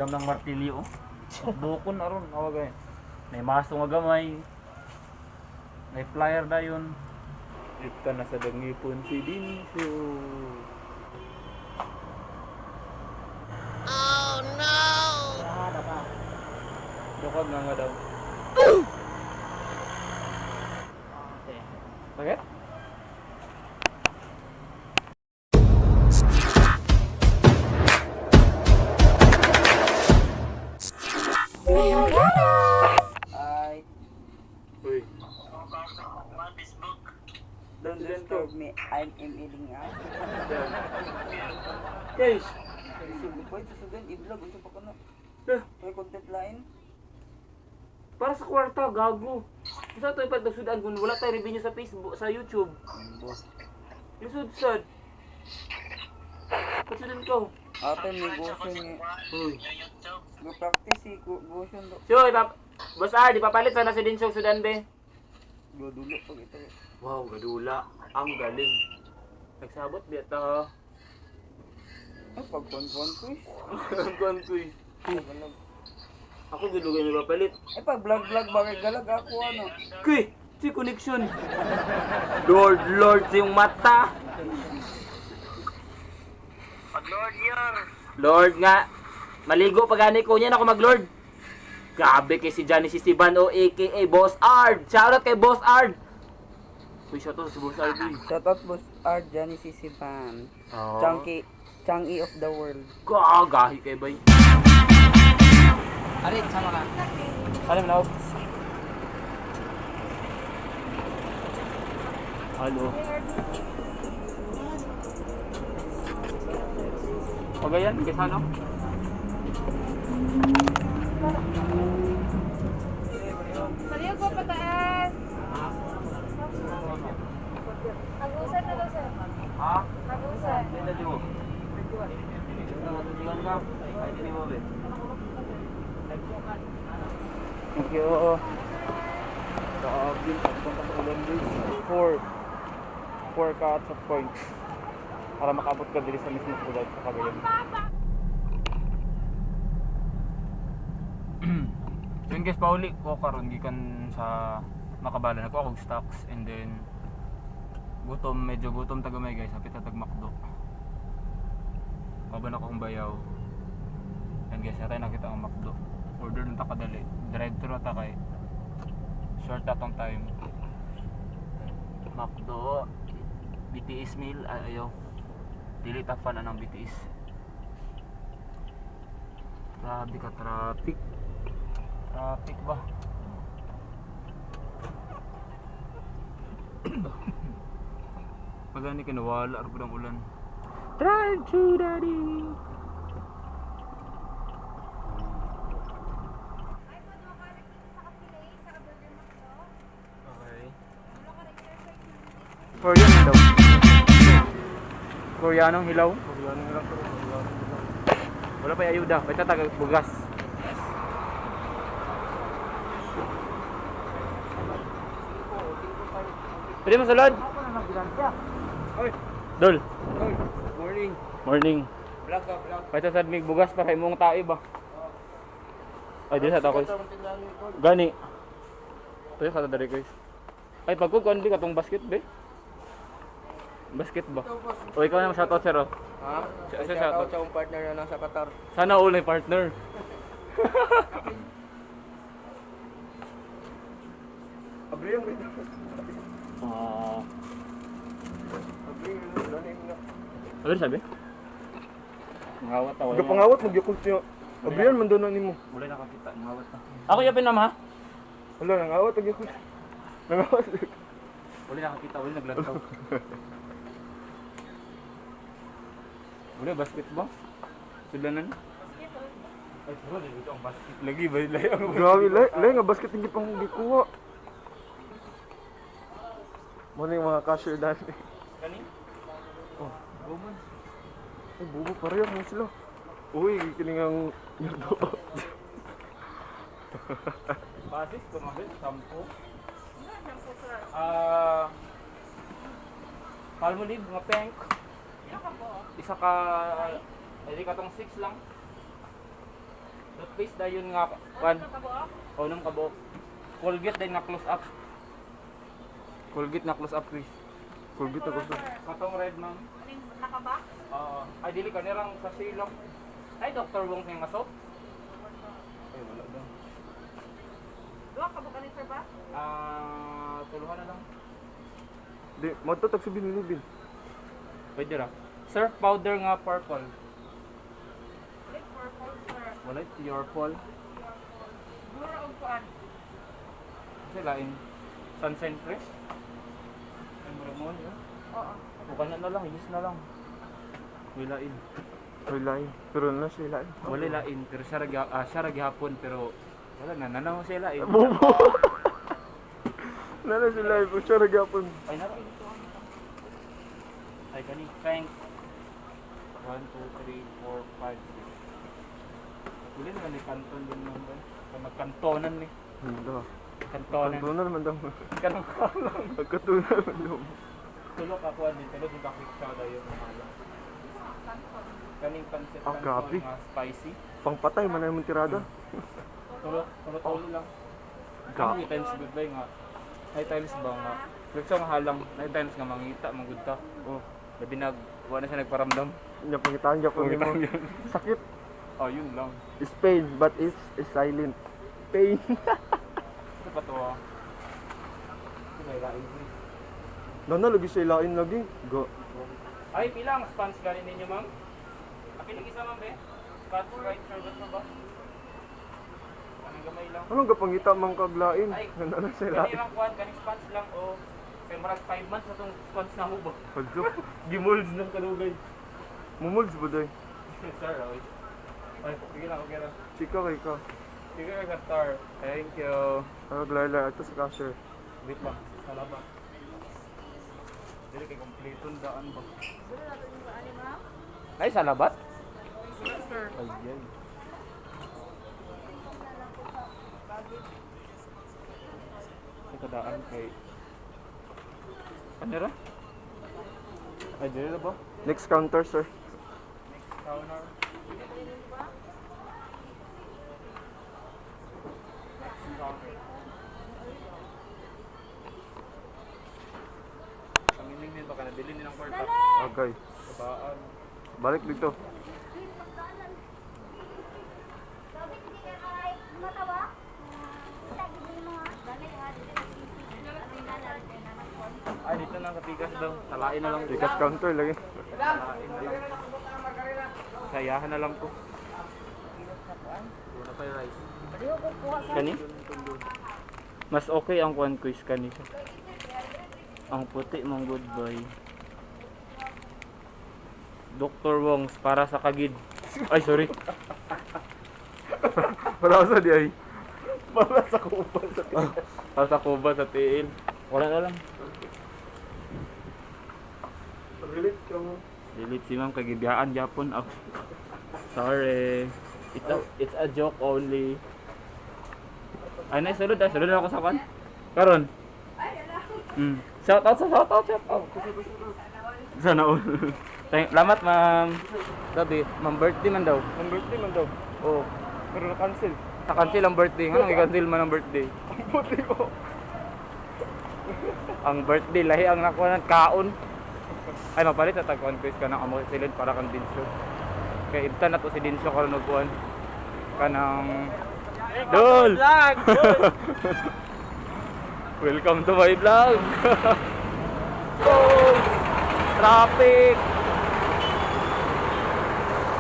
Andam ng martilyo. Oh. Bukon aron awag ay. May maso nga gamay. May flyer dayon. Ito na sa dangipon si Dinso. Oh no! Dukag nga nga daw. Bakit? Ay, Uy. don't disturb me. I'm emailing out. Guys! Sugod pa, susugan, i-vlog, unsa pa kuno. Eh, May content line. para sa kwarta, gago. Isa ito ipagdasudan kung wala tayo revenue sa Facebook, sa YouTube. Lisod sad. Pasudan ko. Ate, may gotion eh. Uy. Go practice eh, gotion do. So, ipap Boss R, di papalit sana si Dinsog Sudan be. Go dulo pag ito. Wow, gadula. Ang galing. Nagsabot biya ta ha. Ay, pag kon ko eh. Ang kuan ko eh. Ako gudugay ni papalit. Ay, pag vlog vlog bakit galag ako ano. Kuy, si connection. Lord, Lord, yung mata. Lord yun. Lord nga. Maligo pa gani ko niyan ako mag-Lord. Grabe kay si Johnny Sisiban o aka Boss Ard. Shoutout kay Boss Ard. Uy, shoutout si Boss Ard. Uy. Shout out Boss R Johnny Sisipan. Oh. Chunky, Changi of the world. Gagahi kay bay. Arit, sama ka. Alam na. Halo. Pagayan, kaysa no? Paliw ko pataas. Agusan na daw, sir. Ha? Agusan. Hindi di mo. Ka. Ay, di mo be. Thank you. Grabe, pagpunta sa ulan guys. Four. Four ka checkpoint. Para makaabot ka diri sa mismo siyudad sa Cagayan. So yun guys, pauli ko karon gikan sa Makabalan. Nagkuha kog stocks and then gutom, medyo gutom tagamay guys, hapit na tag McDo. Kaban ako kong bayaw. And guys, natay nakita ang McDo. Order nung takadali. Drive thru ta kay short atong time. McDo BTS meal ay ayaw. Dili ta fan anang BTS. Grabe ka traffic. Traffic ba? Pagani kinawala ar ang ulan. Drive to daddy. Okay. Korean daw. Koreanong hilaw. Koreano lang pero Koreano lang. Wala pa ayuda. Basta taga bugas. Pwede mo sulod? Oy, Dol. oy, morning. Morning. Vlog ka, vlog. Basta sad mig bugas para imong tae ba? Ay, di sa takos. Gani. Tayo ka dali guys. Ay, pagkukuan di katong basket be. Basket ba? O ikaw na shoutout sir. Oh. Ha? Siya- siya Shout out shoutout. sa akong partner na nasa Qatar. Sana all ay partner. Abri yung video. Ah, Abri yung na. ano sabi? Ngawat ta wala. Gapangawat magyakot niya. Abriyan man daw na nimo. Wala nakakita, ngawat ta. Ako yapin na ma. Wala nangawat ang yakot. Nangawat. Wala nakakita, wala naglantaw. Wala basket ba? Sulanan. Ay, pero dito ang basket lagi ba layo ang Grabe lay, lay nga basket hindi pang gikuha. Mo na yung mga cashier dani. Kani? Oh. Buman. Ay bubo pareho mo sila. Uy, kining ang yado. Basis tumabit, sampo. Ah, Palmolive nga pink. Isa ka, ay di katong 6 lang. Toothpaste dayon nga kwan. O nang kabuok. Colgate dayon nga close up. Colgate na close up, Chris. Colgate ako sa. Katong red, ma'am. Aning nakaba? Oo. Ay dili ka nirang sa silong. Ay Dr. Wong nga soap. Ay wala daw. Duha ka ba kani sir ba? Ah, tuluhan na lang. Di, magtatag sa binilibin. Pwede ra. Surf powder nga purple. Red purple sir. Wala purple. Blue ra og kuan. Kasi lain. Sunshine Fresh. Ay mura mo yun. Oo. Bukan na lang, use na lang. Wala lain. Ay, lain. Pero na siya lain. Wala lain pero siya ra siya ra gihapon pero wala na nanaw siya lain. Bobo! Nana siya lain. Pero siya nagyapon. Ay naro. Ay kani thank 1 2 3 4 5 6. Uli naman ni kanton din man ba? Kay magkantonan ni. Hindi. Kantonan. Kantunan man daw. Kanang kalang. Pagkatunan man daw. Tulok ako ani tulok yung kakik siya dayon mahalo. Kaning pancit Ah, kanton grabe. nga spicy. Pangpatay man ay mong tirada. Tulok, tulok ulo lang. Ga. Ang times goodbye nga. Ay times ba nga. Lukso nga halang, ay times nga mangita manggud ta. Oh. Labi nag wa na siya nagparamdam. Nya pangitaan gyapon nimo. Pangitaan yun. Sakit. Oh, yun lang. Is pain but it's is silent. Pain. Ito pa to ah. Ito ba ilain ko eh. Nana lagi siya lain lagi. Go. Ay, pila ang sponge ganin ninyo, ma'am? Apil ang isa, ma'am, be? Scotch Brite sherbet na ba? Anong gamay lang? Anong gapangita mang kaglain? Ay. Nana siya Kani lain. lang kuan, kaning sponge lang o kay murag 5 months na tong sponge na hubo. Hadlo. Gimolds ng kalugay. Mumulds ba day? Sir, oy. Ay, sige lang, okay lang. Chika kay ka. Sige ka, star. Thank you. Ano glala ito sa cashier. Wait lang, sa laba. Dili kay kompleton daan ba? Ay, sa labat? Sir. Ay, ay. Sa kadaan kay... Ano ra? Ay, dili na ba? Next counter, sir. Next counter. Next counter. Kamiling din baka nabili nilang kwarta. Okay. Kabaan. Balik dito. Ay, dito na sa Pikas daw. Talain na lang. Tikas counter lagi. Talain na lang. Sayahan na lang ko. Wala pa yung rice. Kani? Mas okay ang kuan quiz kani siya. Ang puti mong goodbye. Dr. Wongs para sa kagid. Ay, sorry. Para sa di ay. Para sa kupa sa Para sa kuba sa tiil. Wala na lang. Relate ka mo. Delete si ma'am kagibiyaan Japon. Oh. Sorry. It's a joke only. Ay, na sulod, ay sulod na ako sa kan. Karon. Mm. Shout out sa shout out, shout out. Sana all. Thank, lamat ma'am. Sabi, ma'am birthday man daw. Ang birthday man daw. Oh, Pero na-cancel. na-cancel ang birthday. Nga i-cancel man ang birthday? Ang puti ko. Ang birthday lahi ang nakuha ng kaon. Ay mapalit na tag quiz ka ng amo silid para kang Dinsyo. Kay ibtan na to si Dinsyo karon og kuan. Kanang Dol. Welcome to my vlog. Oh, traffic.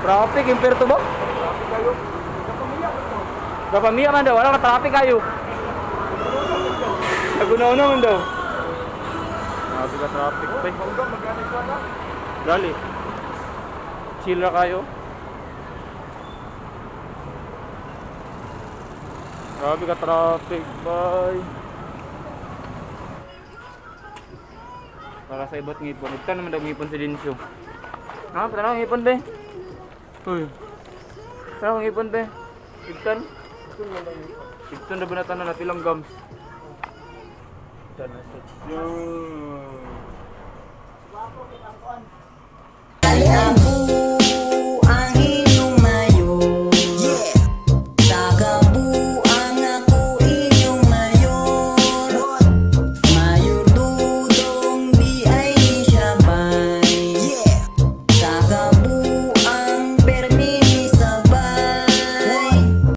Traffic imperto ba? Kayo. Kapamiya man daw, wala ka traffic kayo. Nagunaw naman daw. Grabe ka traffic pa eh. Bangga magkano ka na? Dali. Chill ra kayo. Grabe ka traffic, bye. Para sa iba't ngipon. Ito naman daw ngipon si Dinsyo. Ha, tara ngipon be. Uy. Tara ngipon be. Ibtan. Ibtan na ba na tanan na pilang gums? Ibtan na sa.